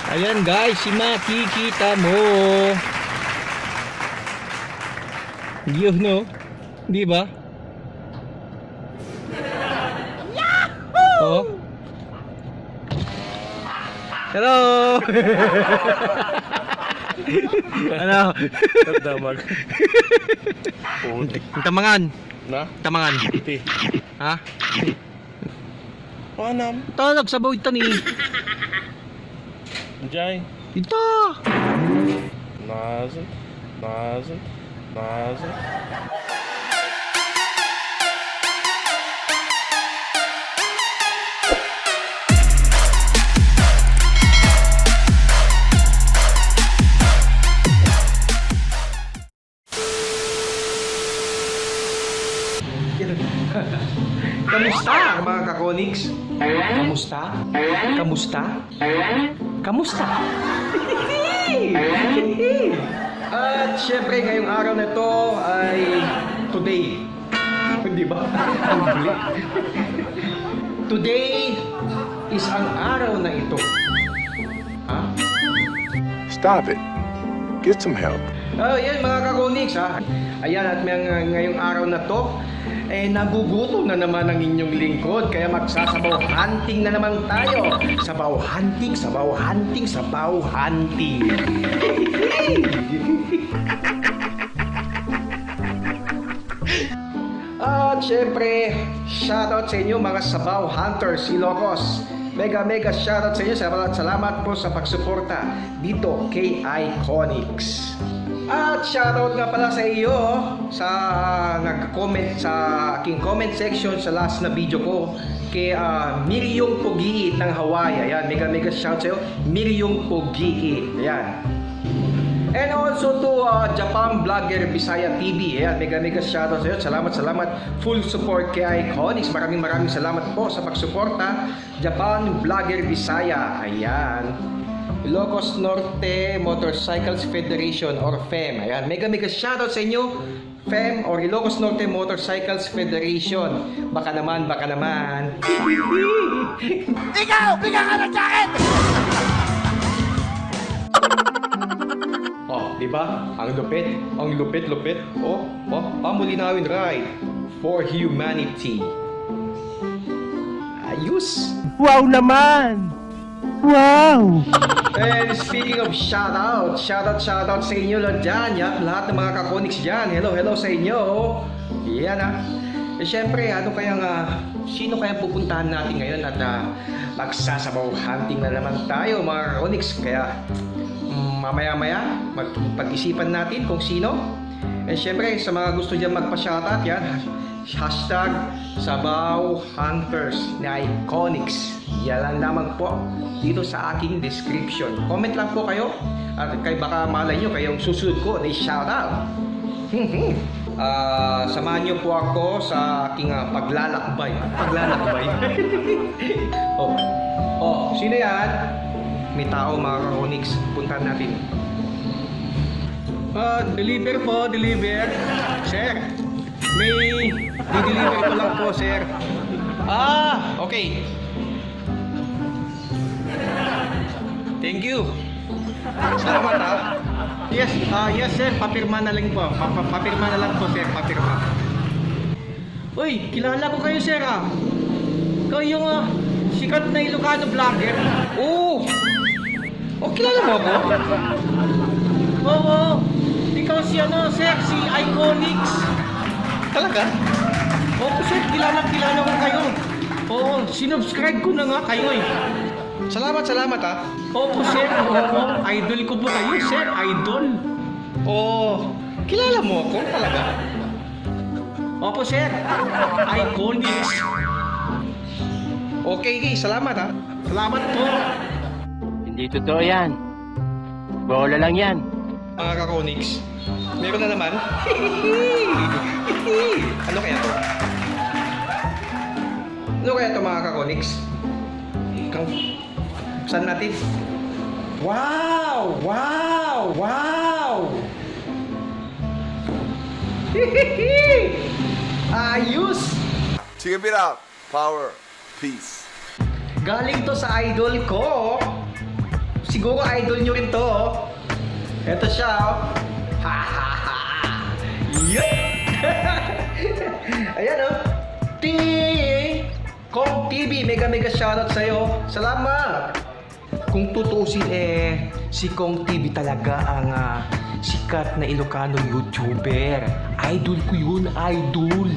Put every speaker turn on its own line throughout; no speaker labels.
Ayan guys, si makikita mo. Yun no, di ba? Yahoo! Oh. Hello. Ano?
Damag.
Tamangan.
Na?
Tamangan.
Iti.
Ha?
Panam.
Talag sa bawit tani.
Jai.
Ito.
Nazen. Nazen. Nazen.
Kamusta mga kakonix? Kamusta? Kamusta? Kamusta? At syempre ngayong araw na to ay today. Di ba? Ang huli. Today is ang araw na ito. Ha?
Stop it. Get some help.
Oh, yan mga kakonix ha. Ayan at ngayong araw na to nagugutom na naman ang inyong lingkod kaya magsasabaw hunting na naman tayo. Sabaw hunting, sabaw hunting, sabaw hunting. At syempre, shoutout sa inyo mga sabaw hunters Ilocos. Mega shoutout sa inyo. Salamat po sa pagsuporta dito kay Iconics. At shoutout nga pala sa iyo sa nag-comment sa aking comment section sa last na video ko kay Miryong Pugiit ng Hawaii. Ayan, mega shoutout sa iyo, Miryong Pugiit. Ayan. And also to Japan Vlogger Bisaya TV. Ayan, mega shoutout sa iyo. Salamat. Full support kay Iconics. Maraming salamat po sa pagsuporta. Japan Vlogger Bisaya. Ayan. Ilocos Norte Motorcycles Federation or FEM. Ayan, mega shoutout sa inyo, FEM or Ilocos Norte Motorcycles Federation. Baka naman.
Ikaw! Bigyan ka ng jacket!
Oh, di ba? Ang lupit. Oh, Pamulinawin Ride for Humanity. Ayos.
Wow naman! Wow!
And speaking of shoutout sa inyo lang dyan, lahat ng mga kakonix dyan. Hello sa inyo. Yan syempre, sino kayang pupuntahan natin ngayon at magsasabaw hunting na naman tayo mga kakonix. Kaya mamaya pag-isipan natin kung sino. And syempre, sa mga gusto dyan magpa-shoutout, yan, hashtag Sabaw Hunters na Iconics. Yan lang naman po dito sa aking description. Comment lang po kayo at baka malay nyo kayong susunod ko na shoutout. Samahan nyo po ako sa aking paglalakbay. Sino yan? May tao mga kakonix. Puntahan natin. Deliver. Sir, may di-deliver ko lang po, sir. Okay. Thank you. Salamat Yes, sir. Papirma na lang po. Papirma na lang po, sir. Papirma. Uy, kilala ko kayo, sir Ikaw yung sikat na Ilocano vlogger. Oo. Kilala mo ako? Oo. Ikaw si sir, si Iconics. Talaga? Opo, sir. Kilala ko kayo. Oo, sinubscribe ko na nga kayo Salamat Opo, sir. Oo, idol ko po kayo, sir. Idol. Kilala mo ako talaga? Opo, sir. Iconics. Okay, salamat Salamat po.
Hindi totoo yan. Bola lang yan.
Mga kakonix, meron na naman. Ano kaya to mga kakonix? Saan natin? Wow! Ayos!
Check it out. Power. Peace.
Galing to sa idol ko. siguro idol nyo rin to, oh. Ito siya, oh. Ha ha ha. Ayan, oh. Ting! Kong TV, mega shoutout sa'yo. Salamat! Kung tutusin, si Kong TV talaga ang sikat na Ilocano YouTuber. Idol ko yun, idol.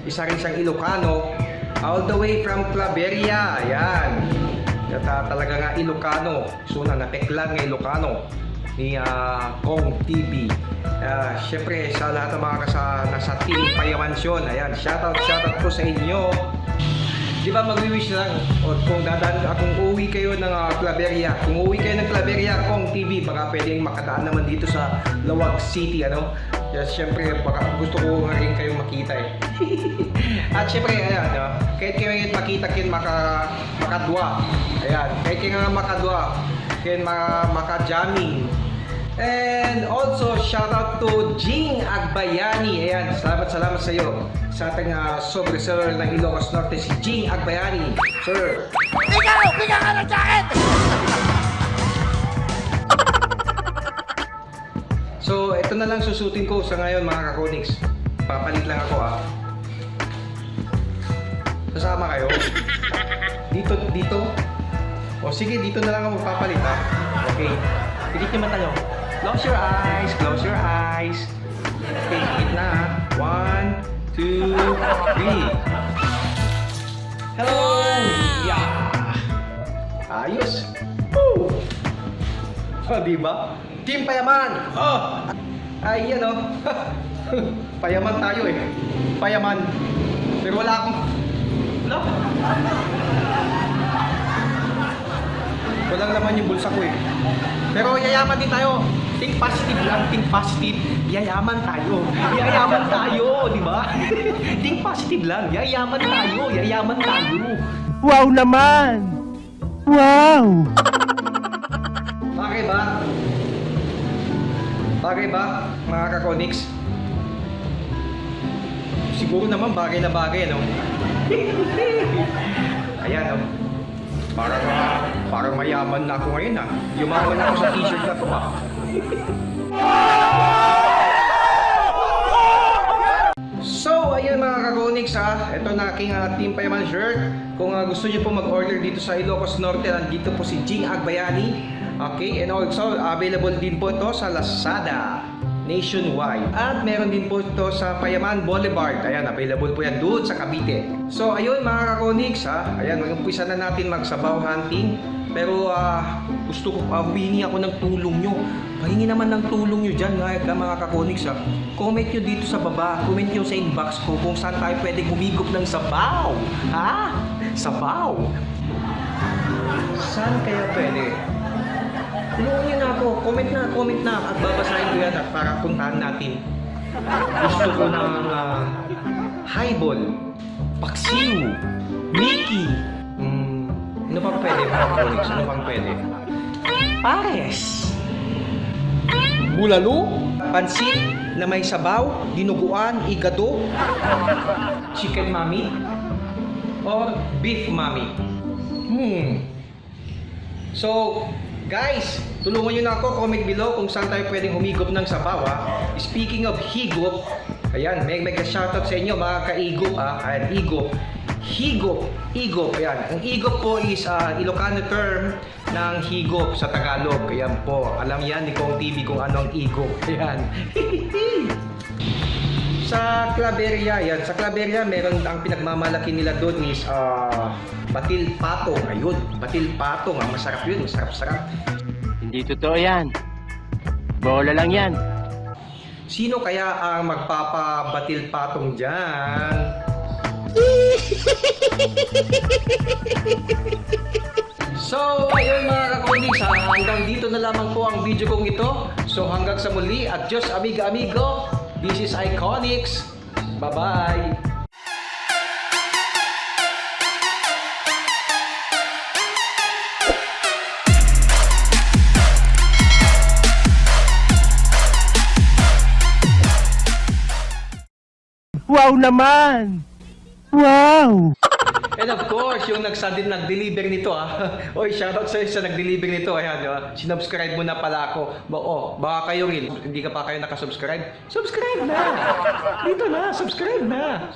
Isa rin siyang Ilocano, all the way from Claveria. Ayan. Talaga nga Ilocano. So napeklan nga Ilocano ni Kong TV. Siyempre sa lahat ng mga nasa Team Payamansyon. Ayan, shoutout po sa inyo. Di ba mag-wish lang? O kung uuwi kayo ng Claveria, kung uuwi kayo ng Claveria, Kong TV, baka pwedeng makadaan naman dito sa Lawag City, ano? Yes, syempre, baka gusto ko nga rin kayong makita eh. At syempre, ayan, kahit kayo makita kayo makadwa. Ayan, kahit kayo nga makadwa, kayo maka-jamming. And also, shout out to Jing Agbayani. Ayan, salamat sa iyo. Sa ating sobreseller ng Ilocos Norte, si Jing Agbayani. Sir.
Ikaw! Bigyan ka ng jacket!
So, ito na lang susutin ko sa ngayon mga Kakonix. Papalit lang ako Sasama kayo? Dito? O sige, dito na lang ako magpapalit Okay. Pikit nyo mata nyo. Close your eyes. Okay, pikit na 1, 2, 3. Hello! Yeah! Ayos! Woo! Diba? Team Payaman! Ay, yan Payaman tayo Payaman. Pero wala akong... Walang laman yung bulsa ko Pero yayaman din tayo. Think positive lang, think positive. Yayaman tayo, di ba? Think positive lang, yayaman tayo.
Wow naman! Wow!
Bagay ba, mga Kakonix? Siguro naman bagay na bagay, no? Ayan, Parang mayaman na ako ngayon, Yumaman ako sa t-shirt na to, So, ayan mga Kakonix, Ito na aking Team Payaman shirt. Kung gusto niyo po mag-order dito sa Ilocos Norte, nandito po si Jing Agbayani. Okay, and also available din po ito sa Lazada nationwide. At meron din po ito sa Payaman Boulevard. Ayan, available po yan doon sa Cavite. So, ayun mga Kakonix, Ayan, mag-umpisa na natin magsabaw hunting. Pero gusto ko, humingi ako ng tulong nyo. Pahingi naman ng tulong nyo dyan, mga Kakonix. Comment nyo dito sa baba. Comment nyo sa inbox ko kung saan tayo pwedeng humigop ng sabaw. Sabaw. Saan kaya pwede? Tulungan nyo na ako. Comment na. At babasahin ko yan para puntahan natin. Gusto ko ng highball, paksiw, Mickey. Ano pang pwede, mga Kakonix? Ano pang pwede? Pares. Bulalo. Pansit na may sabaw, dinuguan, igado, chicken mami, or beef mami. So, guys, tulungan nyo na ako. Comment below kung saan tayo pwedeng humigop ng sabaw, Speaking of higop, ayan, may shoutout sa inyo, mga ka-igop, Ayan, igop. Higop, ayan. Ang igop po is Ilocano term ng higop sa Tagalog. Ayan po. Alam yan ni Kong TV kung ano ang igop. Ayan. Sa Claveria, yan. Sa Claveria, meron ang pinagmamalaki nila doon is batil patong. Ayun, batil patong. Masarap yun, masarap.
Hindi totoo yan. Bola lang yan.
Sino kaya ang magpapabatil patong dyan? So, ayun mga Kakonix, hanggang dito na lamang po ang video kong ito. So, hanggang sa muli, adios amigo. This is Iconix. Bye-bye.
Wow naman! Wow!
And And of course, yung nag-deliver nito Oy, shoutout sa'yo sa nag-deliver nito. Ayan, sinubscribe mo na pala ako. Baka kayo rin. Hindi ka pa kayo nakasubscribe? Subscribe na! Dito na, subscribe na!